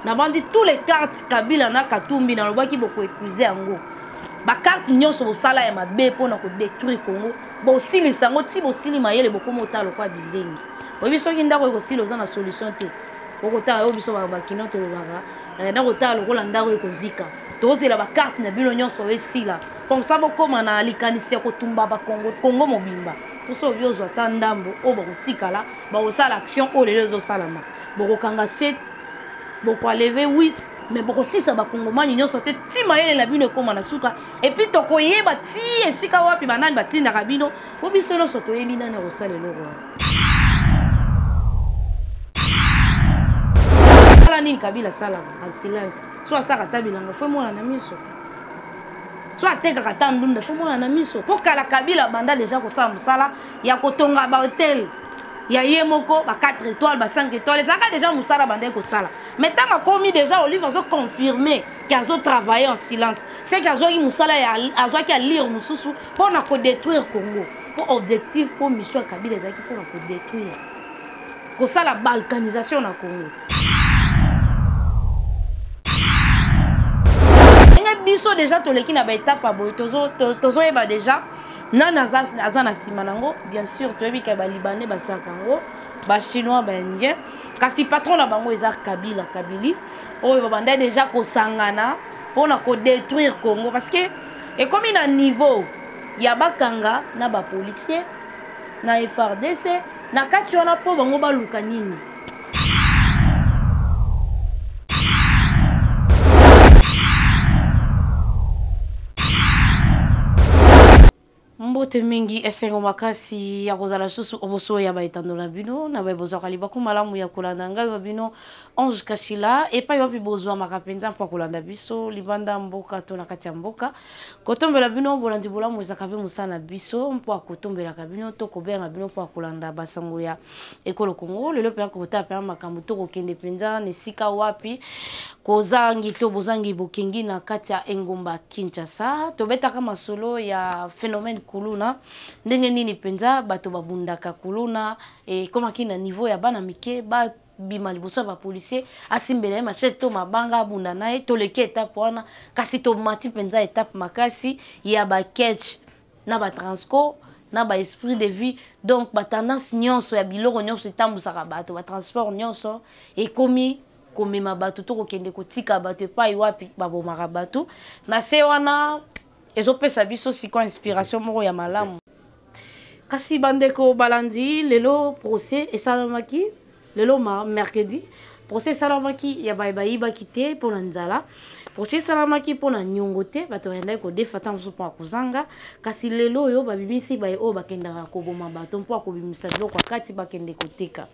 Nabandi tous les cartes Kabila na Katumbi nalobaki bokoepuise yango. Bakarte nyonso bosala ya mabe mpo na kodétruire Congo, bosilisa yango ti bosili mayele, bokoma otala lokola bizengi. Oyebi soki ndako ekosila oza na solution te, okotala oyo biso bakino tolobaka eh, nakotala lokola ndako ekozika. Tozela bakarte na bino nyonso oyo esila, comme ça bokóma na likanisi ya kotumba bakongo Kongo mobimba. Mposo oyo ozwa ata ndambo oyo bakotikala, bakosala action oyo lelo ezosalama, bokokanga 7, bokoaleve 8, mais bokosisa bakongomani nyonso te ti mayele na bino ekóma na suka. Et puis tokoyeba ti esika wapi banani batindaka bino, po biso nyonso toyebi nani akosala eloko wana. Ala nini Kabila asalaka en silence, so asalaka ata bilanga fo emona na miso, so atekaka ata ndunda fo mona na miso. Mpo kala Kabila banda deja kosala mosala ya kotonga bahotel ya ye moko, ba 4 étoiles, ba 5 étoiles, ezalaka deja mosala bandaki kosala. Mais ntango akomi deja Olive azoconfirme ke azotravaille en silence, c'est ke azwaki mosala, azwaki alire mosusu mpo na kodétruire Congo. Mpo objectif, mpo mission ya Kabila ezalaki mpo na kodétruire, kosala balkanisation na Congo. Ndenge biso deja toleki na baetape ya boye, tozoyeba deja nani aza na nsima nango. Bien sûr toyebi ke balibanais basalaka yango, bachinois, baindien, kasi patron na bango eza Kabila Kabili oyo babanda deja kosangana mpona kodétruire Congo, parce que ekomi na niveau ya bakanga na bapolicier na FRDC na kati wana, mpo bango baluka nini? Mbote mingi, esengo makasi ya kozala lisusu oboso ya baetando na bino na baye bozwaka libaku malamu ya kolanda ngai wa bino Ange Kashila, epai wapi bozwamaka mpenza mpo kolanda biso libanda mboka to na kati ya mboka. Kotombela bino bolandi bolamu ezalaka mpe mosala na biso mpo akotombelaka bino to kobenga bino mpo akolanda basango ya ekolo Kongo. Lelo mpenza kotala mpenza makambo to kokende mpenza na esika wapi kozangi to bozangi bokengi na kati ya engumba Kinshasa. Tobetaka masolo ya phénomène kuluna, ndenge nini mpenza bato babundaka kuluna ekomaki na niveau ya bana mike bima liboso ya bapolisier, asimbela ye machete to mabanga, abunda na ye. Toleki etape wana, kasi tomati mpenza etape makasi ya baketch na batransco na baesprit de vie, donc batendance nyonso ya biloko nyonso etambusaka bato, batransport nyonso ekomi komema bato to kokende kotika bato epai wapi babomaka bato na se wana. Ezopesa biso sikoyo inspiration moko ya malamu. Kasi bandeko balandi, lelo procès esalamaki, lelo ma mercredi procès esalamaki ya baye bayibaki te mpo na nzala, procès esalamaki mpo na niongo te, bato bayandaki kodefa ntango mosusu mpo ya kozanga. Kasi lelo oyo babimisi baye oyo bakendaka koboma bato mpo ya kobimisa biloko ya kati bakende koteka.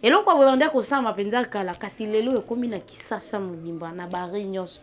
Eloko ya boye bandaki kosalama mpenza kala, kasi lelo ekomi na Kisasa mobimba na bari nyonso.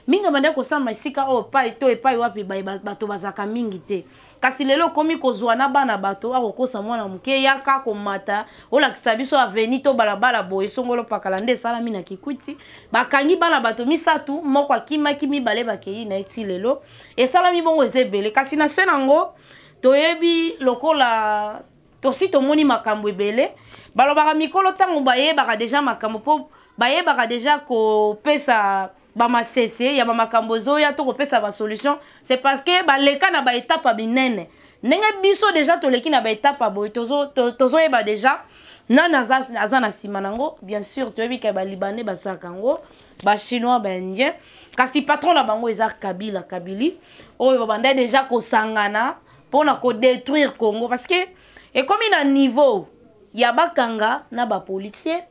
Mingi bandaki kosalama esika oyo pai to epai wapi bato bazalaka mingi te, kasi lelo okomi kozwa na bana bato akokosa mwana moke, yaka komata olakisa biso aveni to balabala boye songolo pakala. Nde esalami na Kikwiti, bakangi bana bato misato, moko akimaki, mibale bakei na ye. Ti lelo esalami bongo, eza ebele. Kasi na se nango toyebi lokola tosi tomoni makambo ebele, balobaka mikolo ntango bayebaka deja makambo, mpo bayebaka deja kopesa bamasese ya bamakambo ezoya to kopesa basolution, c'est parce que baleka na baetape ya minene. Ndenge biso deja toleki na baetape ya boye, tozoyeba deja nani aza na nsima nango. Bien sûr toyebi ke balibanais basalaka yango, bachinois, baindien, kasi patron na bango eza Kabila Kabili oyo babanda deja kosangana mpona kodétruire Congo, parce que ekomi na niveau ya bakanga na bapolicier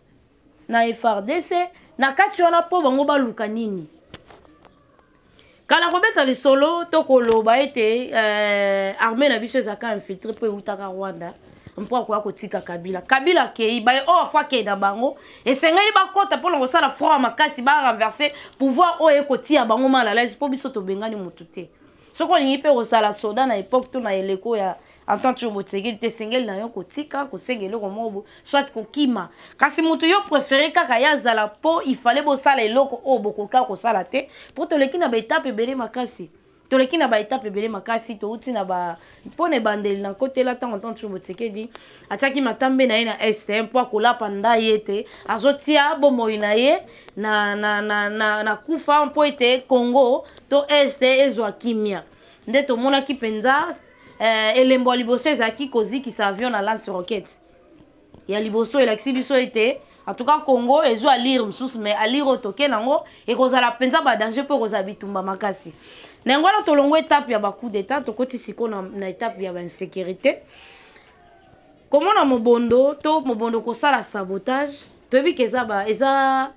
na FRDC na kati wana, mpo bango baluka nini? Kala kobeta lisolo to koloba ete armée na biso ezalaka infiltré mpo eutaka Rwanda mpo akoya kotika Kabila. Kabila akei, baye oyo afo akei na bango, esengeli bakɔta mpona kosala front makasi, barenverse pouvoir oyo ekotia bango mal à l'aise, mpo biso tobengani motu te. Soki olingi mpe kozala soda na époque to na eleko ya Antoine Tshilombo Tshisekedi te, esengeli na yo kotika kosenga eloko moko boye, soit kokima. Kasi moto yo préféré kaka ye azala, mpo ifale bosala eloko oyo bokoka kosala te, mpo toleki na baetape ebele makasi. Toleki na baetape ebele makasi, touti na ba mpo na ebandeli na nkotela ntango ntango Tshilombo Tshisekedi atiaki matambe na ye na este mpo akolapa ndai ete azotia bomoi na ye na kufa mpo ete Congo to este ezwa kimia. Nde tomonaki mpenza elembo ya liboso ezalaki kozikisa avion na lance roquette ya liboso, elakisi biso ete en tout cas Congo ezwa allure mosusu, mais allure oyo toke nango ekozala mpenza badanger mpo ekozala bitumba makasi. Na yango wana tolongo étape ya bacoup d'état, tokoti sikoyo na étape ya bainsécurité. Komona mobondo to mobondo kosala sabotage, toyebi ke eza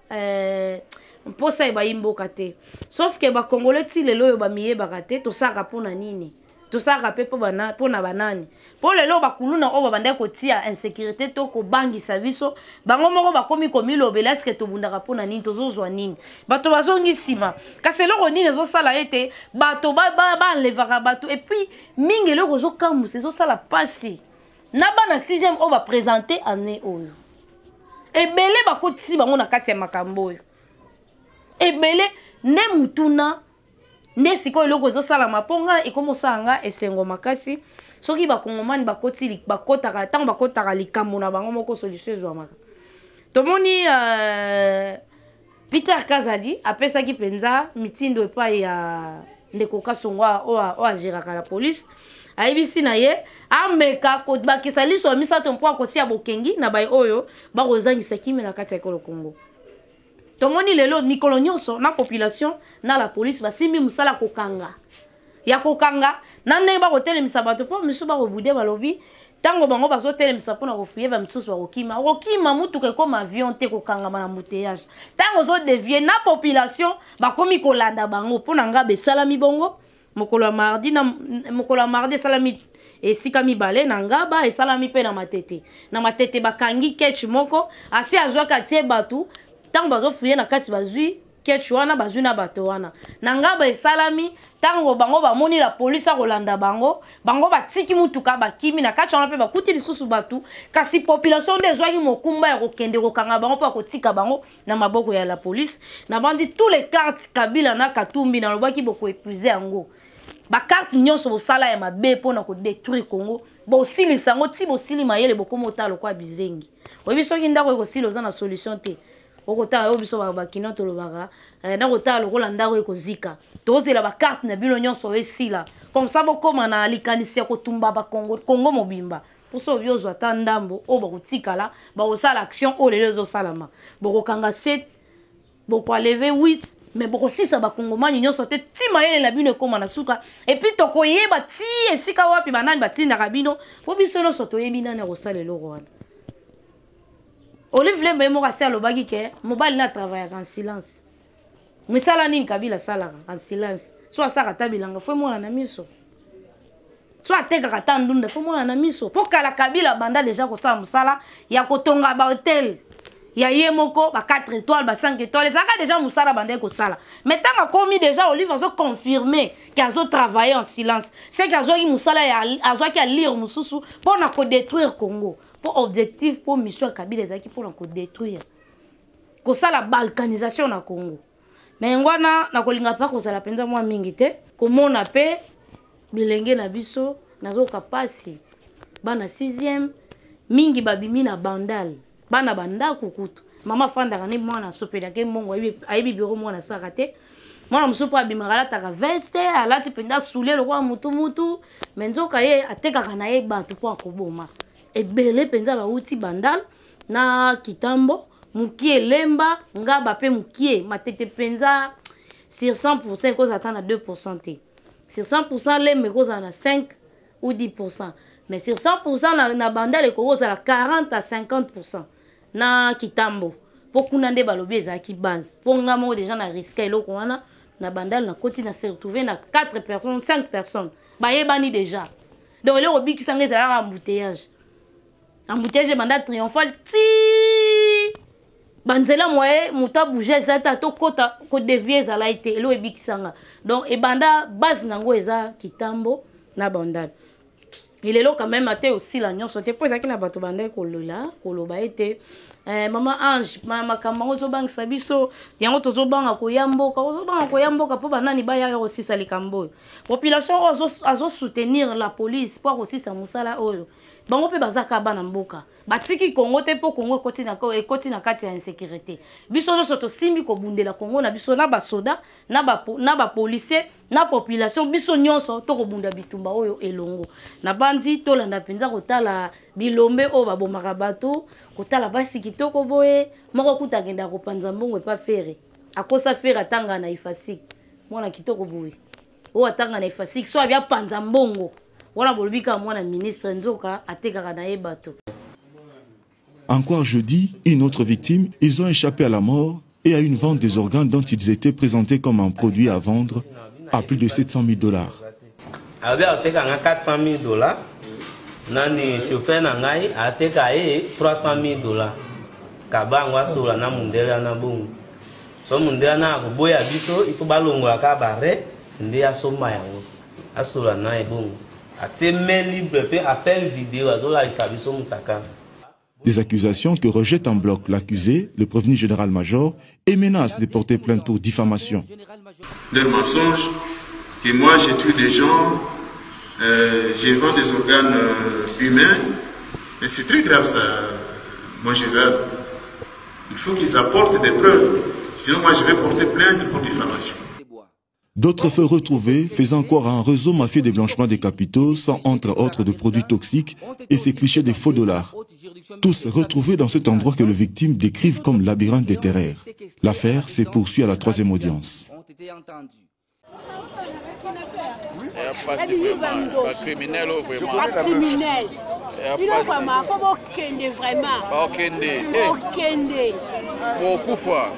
mposa ebayi mboka te, sauf ke bakongole ti lelo oyo bamiyebaka te. Tosalaka mpona nini? Tosalaka mpe mpo na banani? Mpo lelo bakuluna oyo babandaki kotia insécurité to kobangisa biso, bango moko bakomi komilobela: eske tobundaka mpo na nini? Tozozwa nini? Bato bazongi nsima. Kasi eloko nini ezosala ete bato baenlevaka bato? Et puis mingi eloko ezokamwisa, ezosala mpasi, na bana 6e oyo baprésente année oyo, ebele bakotisi bango na kati ya makambo oyo ebele. Nde mutuna nde sikoyo eloko ezosalama, mpo nga ekomi osala nga esengo makasi soki bakongomani bakoti, bakotaka, ntango bakotaka likambo na bango moko, solution ezwamaka. Tomoni Peter Kazadi apesaki mpenza mitindo epai ya ndeko Kasongo oyo agéraka la police. Ayebisi na ye ameka kobakisa liso ya misato mpo akotia bokengi na bai oyo bakozangisa kimia na kati ya ekolo Congo. Tomoni lelo mikolo nyonso na population na la police basimbi mosala kokanga ya kokanga na ndenge bakotelemisa bato, mpo misusu bakobude. Balobi ntango bango bazotelemisa mpona kofouiller, bamisusu bakokima. Okokima, mutuka ekoma avion te kokangama na embouteillage. Ntango ozodévier, na population bakomi kolanda bango. Mpo na nga esalami bongo mokolo ya mardi. Na mokolo ya mardi esalami esika mibale: na Ngaba, esalami mpe na Matete. Na Matete bakangi ketch moko, asi azwaki, atie bato. Ntango bazofouiller na kati, bazwi ketch wana, bazwi na bato wana. Na Ngaba esalami ntango bango bamoni la polise akolanda bango, bango batiki mutuka, bakimi. Na kati wana mpe bakuti lisusu bato, kasi population nde ezwaki mokumba ya kokende kokanga bango mpo ya kotika bango na maboko ya la police. Nabandi tous les cartes Kabila na Katumbi, nalobaki bokoépuiser yango. Bacarte nyonso bosala ya mabe mpona kodétruire Congo, bosilisa yango ti bosili mayele, bokóma otala lokola bizengi. Oyebi soki ndako ekosila, oza na solution te. Okotala oyo biso bakino tolobaka nakotala lokola ndako ekozika. Tozela bacarte na bino nyonso oyo esila, comme ça bokóma na likanisi ya kotumba bakongo, Kongo mobimba. Mposo obi ozwa ata ndambo oyo bakotikala, bakosala action oyo lelo ezosalama. Bokokanga 7, bokoenlever 8, mais bokosisa bakongomani nyonso te ti mayele na bino ekóma na suka. Et puis tokoyeba ti esika wapi banani batindaka bino, mpo biso nyonso toyebi nani akosala eloko wana. Olive Lembe ye moko asi alobaki ke mobali na atravaillaka en silence. Misala nini Kabila asalaka en silence? So asalaka ata bilanga, fo emona na miso. So atekaka ata ndunda, fo mona na miso. Mpo kala Kabila banda deja kosala mosala ya kotonga bahotel ya ye moko, ba 4 étoiles, ba 5 étoiles, ezalaka deja mosala bandaki kosala. Mais ntango akomi deja, Olive azoconfirme ke azotravailler en silence, c'est que azwaki mosala, azwaki allure mosusu mpo na kodétruire Congo. Mpo objectif, mpo mission ya Kabila ezalaki mpona kodétruire, kosala balkanisation na Congo. Na yango wana nakolinga mpa kozala mpenza mwa mingi te. Komona mpe bilenge na biso, nazoka mpasi. Bana 6e mingi babimi na Bandal, bana bandako kutu mama afandaka ne mwana asopelaka mbongo, ayebi biro mwana asalaka te. Mwana mosusu mpo abimaka, alataka veste, alati mpenza soulier lokola mutu mutu, mais nzoka ye atekaka na ye bato mpo akoboma. Ebele mpenza bauti Bandal na Kitambo, mokie Lemba, Ngaba mpe mokie Matete. Mpenza sur 100, ekozala ata na 2 te. Sur 100, Lemba ekozala na 5 ou 10, mais sur 100 na Bandal ekoki kozala 40 à 50, na Kitambo, mpo kuna nde balobi ezalaki base. Mpo nga moko déjà na risque eloko wana na Bandal, nakoti na se retrouve na 4 personnes, 5 personnes bayebani déjà. Donc eloko obikisanga ezalaka embouteillage. Embouteillage ebanda Triomphal ti banzela moye moto abouge eza te, atokɔta kodévier ezalaki te. Eloko ebikisanga, donc ebanda base nango eza Kitambo na Bandal. Lelo quand même ate osila nyonso te, mpo ezalaki na bato bandaki kolola koloba ete mama Ange, makambo yango ozobangisa biso yango, tozobanga koya mboka, ozobanga koya mboka mpo banani baya kosisa likambo oyo? Population oyo azosoutenir la police mpo akosisa mosala oyo, bango mpe baza kaka bana mboka, batiki Kongo te mpo Kongo ekoti na kati ya insécurité. Biso nyonso tosimbi kobundela Kongo na biso, na basoda, na bapolicier, na population, biso nyonso tokobunda bitumba oyo elongo. Na bandi tolanda mpenza kotala bilombe oyo babomaka bato, kotala basi kitoko boye. Moko kuta akendaka kopanza mbongo epa Ferre, akosa Ferre atanga na Ifasik. Mwana kitoko boye oyo atanga na Ifasik, so abi apanza mbongo wana, bolobi kaka mwana ministre, nzoka atekaka na ye bato. Encore jeudi, une autre victime, ils ont échappé à la mort et à une vente des organes dont ils étaient présentés comme un produit à vendre à plus de 700 000 $. Alobi aoteka nga 400 000 $, nani chauffeur na ngai ateka ye 300 000 $. Kaba yango asola na mundele wana bongo. So mundele wana akoboya biso, ifo balongola kaka bare nde asomba yango, asola na ye bongo, atie main libre mpe appel vidéo, azolalisa biso mutaka. Des accusations que rejette en bloc l'accusé, le prévenu général-major, et menace de porter plainte pour diffamation. Des mensonges, que moi j'ai tué des gens, j'ai vendu des organes humains, mais c'est très grave ça, mon général. Il faut qu'ils apportent des preuves, sinon moi je vais porter plainte pour diffamation. D'autres faits retrouvés faisant croire à un réseau mafieux de blanchiment des capitaux sans entre autres de produits toxiques et ces clichés des faux dollars. Tous retrouvés dans cet endroit que les victimes décrivent comme labyrinthe des terreurs. L'affaire s'est poursuivie à la troisième audience. Bacriminel oyo vraiment. Bacriminel bino vraiment, fo bokende vraiment. Bakende. Bokende. Bokufa.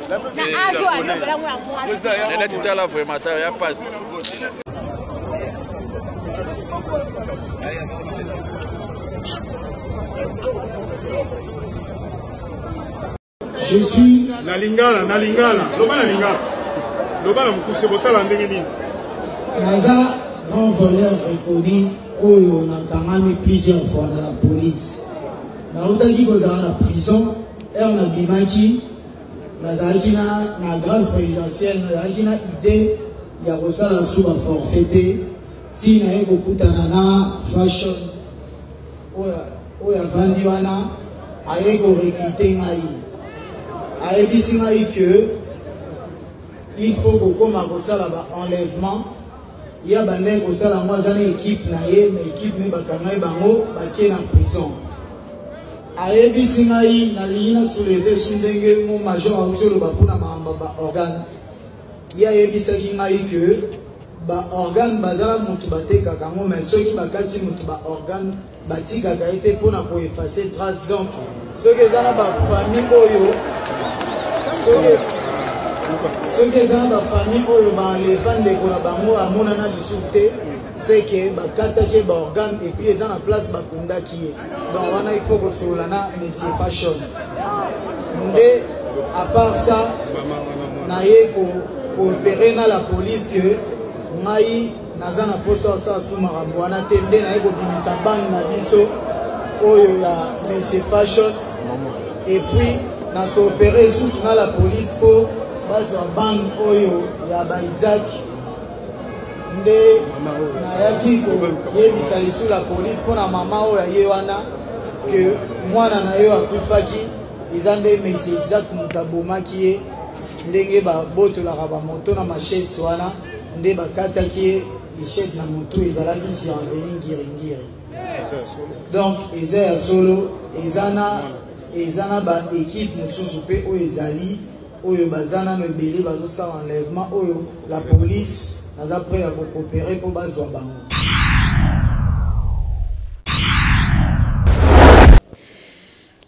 Na age oyo alobelango ya mwasi. Neti tala vraiment, tala ya pasi. Je suis na lingala, na lingala, loba na lingala, loba na mokuse, bosala ndenge nini? Naza grand voleur reconnu oyo nakangami plusieurs fois na la police. Nautaki kozala na prison, heure nabimaki, nazalaki na grâce présidentielle, nazalaki na idée ya kosala su baforfait te. Ntina ye kokutana na Fashion oyo avandi wana, aye korecruter ngai, ayebisi ngai ke il faut kokóma kosala ba enlèvement. Ye abandaki kosala yango, aza na équipe na ye, na équipe ne bakanga ye, bango bakie na prison. Ayebisi ngai, nalingi na soulever su ndenge mo major auti oloba mpona makambo ya baorgane. Ye ayebisaki ngai ke baorgane bazala motu batekaka yango, mais soki bakati motu baorgane, batikaka ye te mpona koeffacer trace. Donc soki eza na bafamille oyo, soki eza na bafamille oyo baenlever ndeko na bango, amonana lisusu te, c'est que bakataki ye baorgane et puis eza na place bakundaki ye. Donc wana il faut kosolola na monsieur Fashion. Nde à part ça, naye coopérer na la police que ngai naza na poso asala su makambo wana te. Nde naye kobimisa bande na biso oyo ya monsieur Fashion et puis na coopérer susu na la police mpo bazwa bande oyo ya baisaac. Nde nayaki koyebisa lisusu la police mpona mama oyo aye wana ke mwana na ye akufaki, eza nde monsieur Isaac moto abomaki ye. Ndenge babotolaka bamoto na machete wana, nde bakataki ye machete na moto, ezalaki surveni Ngiri-Ngiri. Donc eza ya solo, eza na baéquipe mosusu mpe oyo ezali oyo baza nano ebele bazosala enlèvement oyo. La police naza prêt ya kocoopérer mpo bazwa bango.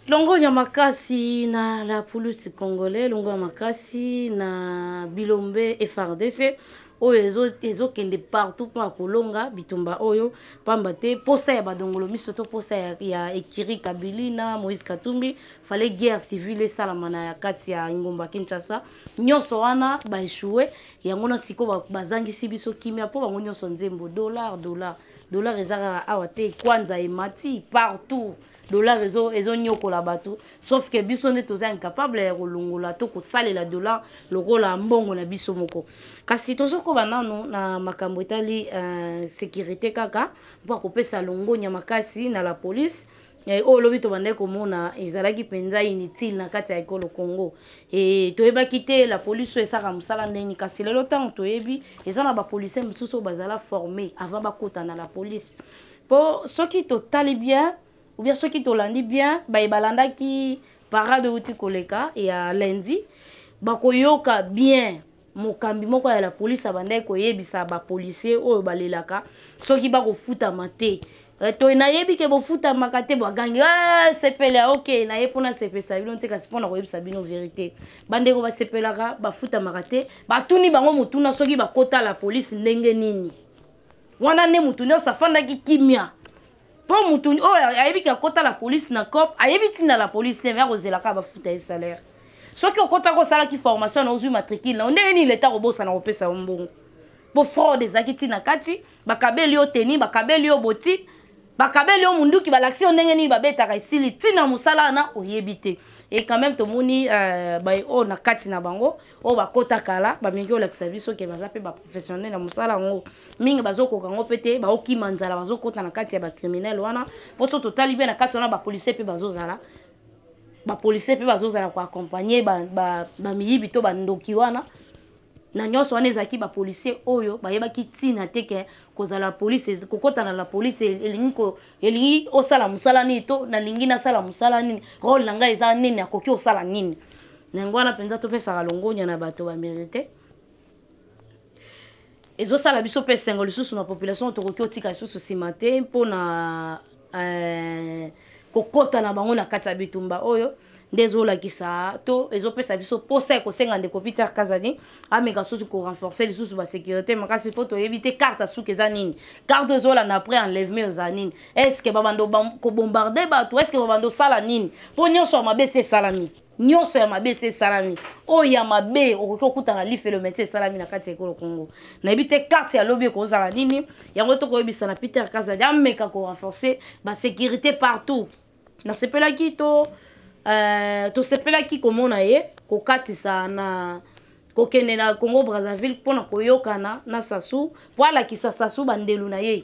Longonya makasi na la police congolais, longonya makasi na bilombe FARDC. Oyo ezokende partout mpo ya kolonga bitumba oyo, pamba te posa ya badongolo miso to posa ya ekiri Kabili na Moïse Katumbi, fallait guerre civile esalama na kati ya engumba Kinshasa. Nyonso wana baéchoué yango na sikoyo bazangisi biso kimia mpo bango nyonso nzembo dollar, dollar, dollar. Eza kaka awa te, kwanza emati partout, dollar ezonyokola bato, sauf que biso nde toza incapable ya kolongola to kosalela dollar lokola mbongo na biso moko. Kasi tozokoba nanu na makambo etali sécurité kaka mpo akopesa longonya makasi na la police oyo lobi tobandaki komona ezalaki mpenza inutile na kati ya ekolo Congo. Toyebaki te la police oyo esaka mosala ndeni, kasi lelo ntango toyebi, eza na bapolicier mosusu oyo bazala formé avant bakota na la police. Mpo soki totali bien ou bien soki tolandi bien baye balandaki parade euti koleka ya lundi, bakoyoka bien mokambi moko ya la police abandaki koyebisa bapolicier oyo balelaka soki bakofutama te. To nayebi ke bofutamaka te, bagangi sepele. Ok, naye mpona sepelisa bino te, kasi mpona koyebisa bino vérité. Bandeko basepelaka, bafutamaka te. Batuni bango motuna soki bakota la police ndenge nini. Wana nde motu nyonso afandaki kimia, mpo motu oyo ayebiki akota la police na cop ayebi ntina la police te, me akozela kaka bafuta ye salaire. Soki okotaka, osalaki formation na ozwi matricule na ndenge nini, leta kobosana kopesa yo mbongo? Mpo fraude ezalaki ntina kati. Bakabeli yo teni, bakabeli yo boti, bakabeli yo munduki, balakisi yo ndenge nini babetaka, esili. Ntina mosala wana oyebi te. Et quand même tomoni oyo na kati na bango oyo bakota kala bamingi olakisa biso ke baza mpe baprofessionnel na mosala yango. Mingi bazokoka yango mpe te, baokima nzala, bazokota na kati ya bacriminel wana. Mpo so totali mpe na kati wana, bapolicier mpe bazozala, bapolicier mpe bazozala koaccompagner bamiyibi to bandoki wana. Na nyonso wana ezalaki bapolicier oyo bayebaki ntina te ke kozala police, kokɔta na la police elingi osala mosala nini, to nalingi nasala mosala nini, rôle na ngai eza nini, akoki osala nini. Na yango wana mpenza topesaka longonya na bato bamérite. Ezosala biso mpe esengo lisusu na population. Tokoki otika lisusu nsima te mpona kokɔta na bango na kati ya bitumba oyo nde ezolakisa to ezopesa biso posa ya kosenga ndeko Peter Kazadi ameka susu korenforcer lisusu basécurité makasi, mpo toyebi te carte suki eza nini, carte ezolanda après enlèvement eza nini. Est-ce babando kobombarder bato? Est-ce babando osala nini? Mpo nyonso ya mabe esi esalami, nyonso ya mabe esi esalami. Oyo ya mabe okoki okutana lifelo métier esalami na kati ya ekolo Congo. Nayebi te carte ya lobi ekozala nini. Yango tokoyebisa na Peter Kazadi ameka korenforcer basécurité partout. Nasepelaki to tosepelaki komona ye kokatisa na kokende na Congo Brazzaville mpona koyokana na Sasu, mpo alakisa Sasu bandelu na ye.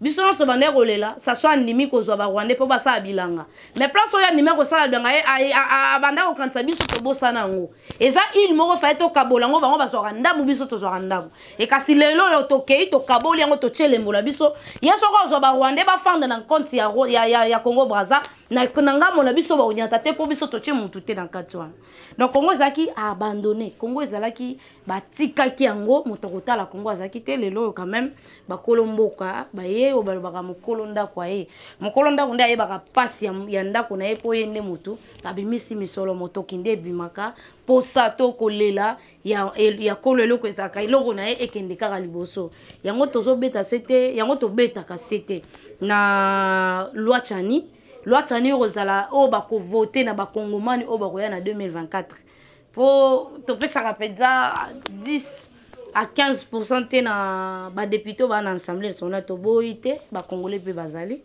Biso nyonso bandeki kolela, Sasu andimi kozwa barwandais mpo basala bilanga, mais place oyo andimi kosala bilanga, ye abanda kokanisa biso tobosana yango. Eza ile moko faye tokabola yango, bango bazwaka ndambu, biso tozwaka ndambu. Ekasi lelo oyo tokei, tokaboli yango, totie elembo na biso. Ye soki ozwa barwandais bafanda na compte ya Congo Braza, na ngambo na biso baonyata te, mpo biso totie motu te na kati wana. Donc Congo ezalaki abandonné, Congo ezalaki batikaki yango, moto akotala Congo azalaki te. Lelo oyo quand même bakolo mboka baye, oyo balobaka mokolo ndako aye, mokolo ndako nde ayebaka mpasi ya ndako na ye, mpo ye nde motu abimisi misolo, motoki nde ebimaka. Posa to kolela ya kolo eloko ezalaka eloko na ye ekende kaka liboso. Yango tozobeta se te, yango tobetaka se te na loi Tshiani. Loi Tshiani oyo kozala oyo bakovote na bakongomani oyo bakoya na 2024, mpo topesaka mpenza 10 à 15 te na badéputé oyo baa na Assemblée nationale. Toboyi te, bakongolais mpe bazali,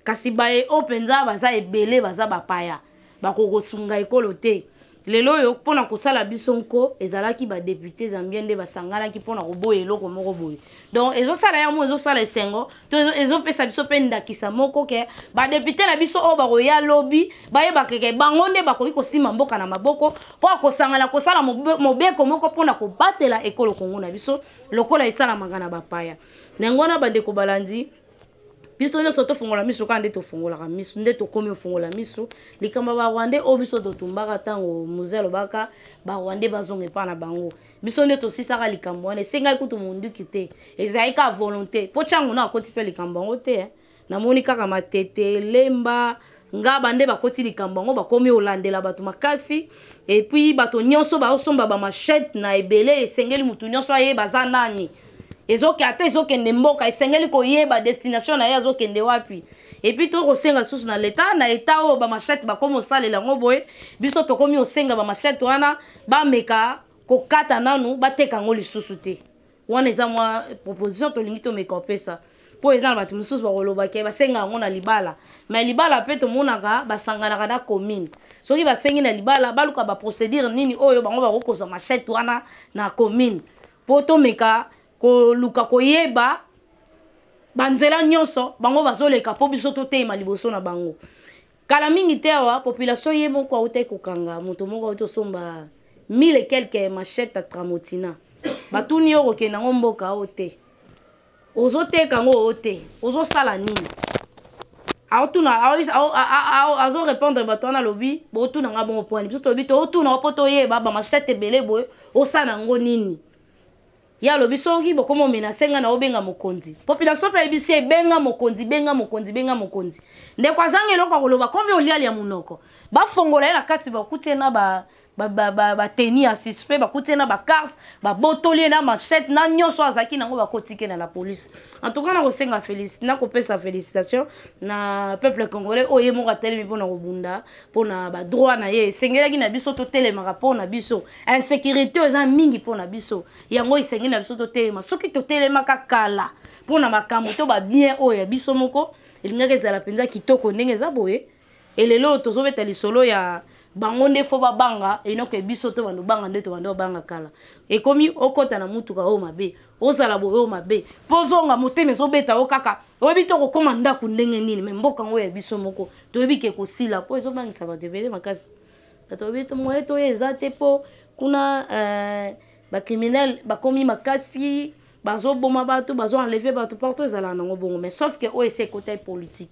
kasi baye oyo mpenza baza ebele baza bapaya, bakokosunga ekolo te. Lelo oyo mpona kosala biso nko ezalaki badéputé zambien nde basanganaki mpona koboya eloko moko boye. Donc ezosala yango, ezosala esengo to ezopesa biso mpe ndakisa moko ke badéputé na biso oyo bakoya lobi bayebaka ke bango nde bakoki kosimba mboka na maboko mpo akosangana kosala mobeko moko mpona kobatela ekolo Kongo na biso lokola esalamaka na bapaya. Na yango wana, bandeko balandi, biso nyonso tofongola miso kaka nde tofongolaka miso, nde tokomi ofongola miso. Likambo ya barwandais oyo biso totumbaka, ntango Mzee alobaka barwandais bazonga epai na bango, biso nde tosisaka likambo wana. Esengaki kutu monduki te, ezalaki kaka volonté. Mpo ntango na akoti mpe likambo yango te, namoni kaka Matete, Lemba. Ngaba nde bakoti likambo yango, bakomi olandela bato makasi. Et puis bato nyonso baosomba bamachete na ebele, esengeli motu nyonso ayeba aza nani. Ezoke ata ezokende mboka, esengeli koyeba destination na ye, azokende wapi. Et puis tokosenga lisusu na leta, na eta oyo bamachete bakomi osalela yango boye, biso tokomi osenga bamachete wana bameka kokata nanu, bateka yango lisusu te. Wana eza mwa proposition tolingi tomeka opesa, mpo eza na bato mosusu bakoloba ke basenga yango na libala. Mais libala mpe tomonaka basanganaka na commune. Soki basengi na libala, baluka baprocédure nini oyo bango bakokozwa machete wana na commune, mpo tomeka koluka koyeba banzela nyonso bango bazoleka, mpo biso toteyema liboso na bango. Kala mingi te awa, population ye moko autaki kokanga moto moko auti osomba mille et quelques machette ya tramotina. Batuni yo, kokende yango mboka oyo te, ozoteka yango oyo te, ozosala nini? Aotuna, azorépondre bato wana, alobi: "Botuna nga bongo poani? Biso tolobi tootuna mpo toyeba bamachete ebele boye, osala yango nini?" Ye alobi: "Soki bokoma omenacer ngai, na obenga mokonzi." Population mpe ayebisi: "Ebenga mokonzi, benga mokonzi, benga mokonzi." Ndeko azangi eloko ya koloba, komi oliali ya monoko. Bafongola ye na kati, bakuti ye na bateni ya suspect, bakuti ye na bacars, babotoli ye na machete na nyonso azalaki nango, bakotiki na la police. En tout cas, nakosenga, nakopesa félicitation na peuple congolais oyo ye moko atelemi mpona kobunda mpona badroit na ye. Esengelaki na biso totelemaka mpona biso. Insécurité oyo eza mingi mpona biso, yango esengeli na biso totelema. Soki totelemaka kala mpona makambo to babien oyo ya biso moko, elingaki ezala mpenza kitoko ndenge eza boye. Elelo oyo tozobeta lisolo ya bango nde fo babanga enoko, biso to bando banga nde tobanda obanga kala. Ekomi okɔta na mutuka oyo mabe, ozala boye oyo mabe, mpo ozonga motema ezobeta yo kaka, oyebi te okokóma ndako ndenge nini. Me mboka yango ya biso moko, toyebi ke kosila mpo ezobangisa bato ebele makasi. Bato bayebi te moye toyo eza te, mpo kuna bacriminel bakomi makasi, bazoboma bato, bazoenlever bato partout. Ezalaka nango bongo, mais sauf ke oyo esi ekota politique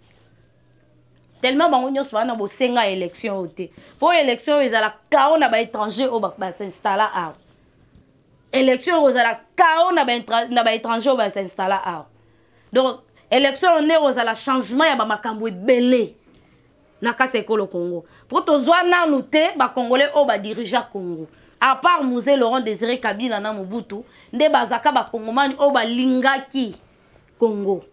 tellement, bango nyonso baa na bosenga élection oyo te, mpo élection oyo ezala kao na baétranger oyo basinstalla awa. Élection oyo ezala kao na baétranger oyo basinstalla awa. Donc élection oyo nde kozala changement ya bamakambo ebele na kati ya ekolo Congo, mpo tozwa nanu te bacongolais oyo badirigea Congo, à part Mzee Laurent Désiré Kabila na Mobutu, nde bazalaka bakongomani oyo balingaki Congo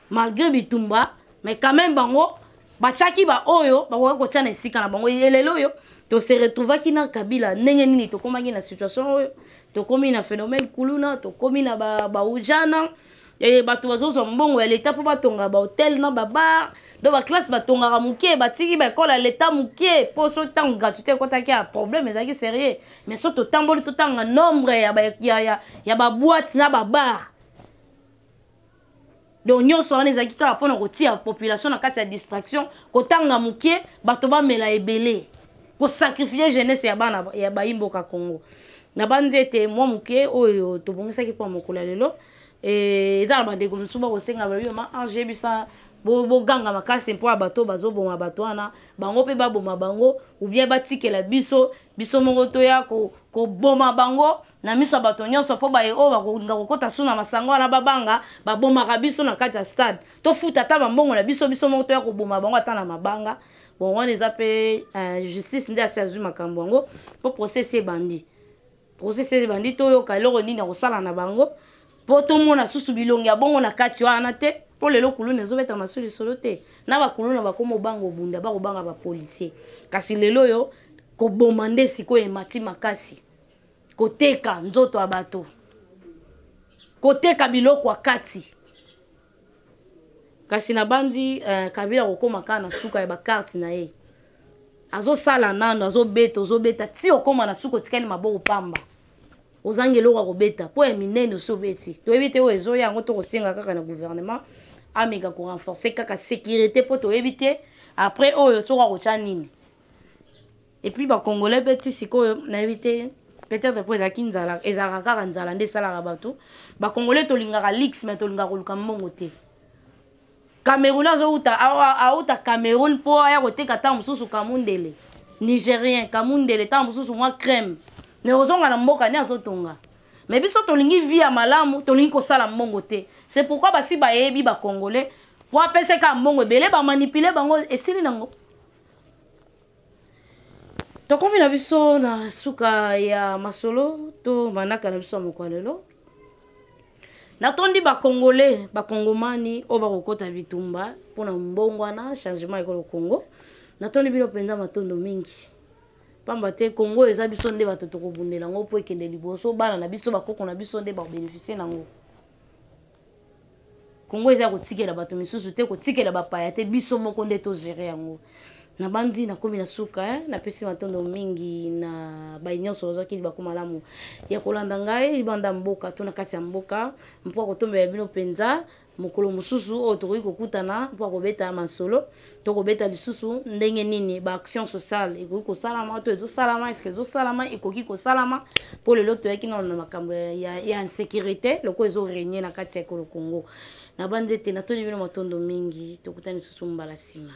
malgré bitumba. Mais quand même bango batiaki baoyo bakoki kotia na esika na bango. Elelo oyo tose retrouvaki na Kabila, ndenge nini tokomaki na situation oyo? Tokomi na phénomène kuluna, tokomi na baujana ba e bato bazozwa mbongo ya leta mpo batonga bahotel na babar. Donc baclasse batongaka moke, batiki baekole ya leta moke, mpo so ntango gratuité ekɔtaki ya problème ezalaki sérieux. Mais so totamboli, totanga nombre ya baboîte na babar. Donc nyonso wana ezalaki kaka mpona kotia population na kati ya distraction, kotanga moke, bato bamela ebele, kosacrifier jeunesse ya bana ya bayimboka Congo. Nabandi ete mwa moke oyo tobongisaki mpo ya mokolo ya lelo, eza na bandeko mosusu bakosenga, balobi: "Ma Ange, yebisa boganga makasi mpo ya bato bazoboma bato wana, bango mpe baboma bango, ou bien batikela biso, biso moko toya koboma bango na miso ya bato nyonso, mpo baye oyo bakolinga kokɔta su na masango wana babanga babomaka biso na kati ya stade. Tofuta ata bambongo na biso, biso moko toya koboma bango ata na mabanga." Bon, wana eza mpe justice nde asi azwi makambo yango, mpo procès ebandi, procès ebandi. Toyoka eloko nini ya kosala na bango, mpo tomona susu bilongi ya bongo na kati wana te. Mpo lelo kuluna ezobeta masu lisolo te, na bakuluna bakoma obanga obunda, bakobanga bapolicier. Kasi lelo oyo koboma nde sikoyo emati makasi, koteka nzoto ya bato, koteka biloko ya kati. Kasi nabandi Kabila kokóma kaka na suka ya bakarte na ye, azosala nano, azobeta, ozobeta ti okóma na suka, otikali maboko pamba, ozangi eloko ya kobeta mpo ya minene osi obeti. Toyebi te oyo ezoya yango. Tokosenga kaka na gouvernement ameka korenforcer kaka sécurité, mpo toyebi te après oyo soki akotya nini. Et puis bacongolais mpe ti sikoyo nayebi te, peut-être mpo ezalaki nzala, ezalaka kaka nzala nde esalaka bato. Bacongolais tolingaka luxe, mais tolingaka koluka mbongo te. Cameroun azouta, auta Cameroun mpo aya koteka ntango mosusu kamundele, Nigérien kamundele, ntango mosusu mwa crème, mais ozonga na mboka nde azotonga. Mais biso tolingi vie ya malamu, tolingi kosala mbongo te. C'est pourquoi basi bayebi bacongolais. Po apesa kaka mbongo ebele bamanipule bango esili nango. Tokomi na biso na suka ya masolo to manaka na biso ya mokolo lelo. Natondi bakongole, bakongomani oyo bakokota bitumba mpona mbongwana changement ekolo Congo. Natondi bino mpenza matondo mingi, pamba te Congo eza biso nde bato tokobundela yango mpo ekende liboso. Bana na biso, bakoko na biso nde bakobeneficie nango. Congo eza kotikela bato misusu te, kotikela bapaya te, biso moko nde togere yango. Nabandi nakomi na suka eh? Napesi matondo mingi na bai nyonso bazwaki libaku malamu ya kolanda ngai libanda mboka to na kati ya mboka, mpo akotombela bino mpenza mokolo mosusu oyo tokoki kokutana mpo akobeta masolo. Tokobeta lisusu ndenge nini baaction sociale ekoki kosalama to ezosalama, eske ezosalama, ekoki kosalama, mpo lelo toyaki nano na makambo ya insécurité lokola ezoregne na kati ya ekolo Congo. Nabandi ete natondi bino matondo mingi, tokutani lisusu mbala nsima.